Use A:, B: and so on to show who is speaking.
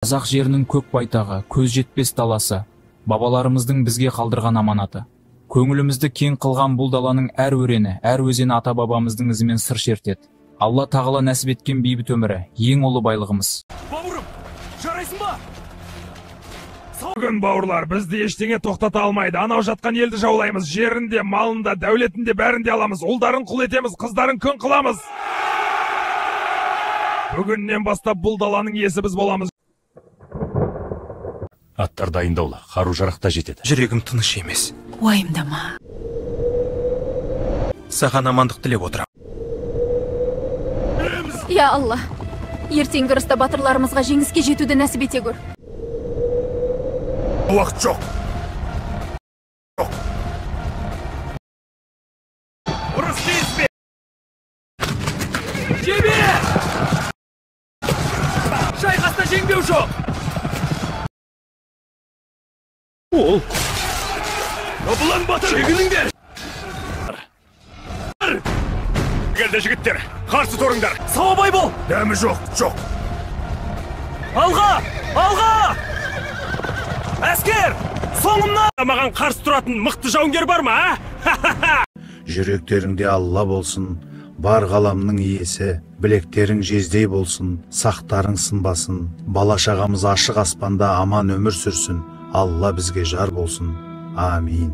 A: Қазақ жерінің көк байтағы, көз жетпес даласы, бабаларымыздың бізге қалдырған аманаты. Көңілімізді кең қылған бұл даланың әр өрені, әр өзені ата-бабамыздың ізімен сыр шертеді. Алла тағала нәсіп еткен бейбіт өмірі ең ұлы байлығымыз.
B: Бауырым, жарайсың ба?
C: Бүгін, бауырлар, бізді ештеңе тоқтата алмайды. Анау жатқан елді жаулаймыз. Жерін де, малын да, дәулетін де, бәрін де аламыз. Ұлдарын құл етеміз, қыздарын күң қыламыз. Бүгіннен бастап бұл даланың иесі біз боламыз.
D: Аттар дайындаулы, қару-жарақ та жетеді.
E: Жүрегім тыныш емес.
F: Уайымдама.
E: Саған амандық тілеп отырам.
G: Я Алла, ертеңгі ырыста батырларымызға жеңіске жетуді нәсіп ете көр.
C: Уақыт жоқ. Жоқ. Ұрыс тиіспе!
B: Жебе! Шайқаста жеңбеу жоқ!
D: Ол!
C: Қабылан батыр!
B: Шегініңдер!
C: Келді жігіттер, қарсы тұрыңдар!
B: Сауабай бол!
C: Дәмі жоқ, жоқ!
B: Алға! Алға! Әскер! Соңымнан!
C: Маған қарсы тұратын мықты жауынгер бар ма, а?
H: Жүректеріңде Алла болсын, бар ғаламның иесі, білектерің жездей болсын, сақтарың сынбасын, бала-шағамыз ашық аспанда аман өмір сүрсін, Алла бізге жар болсын. Амин.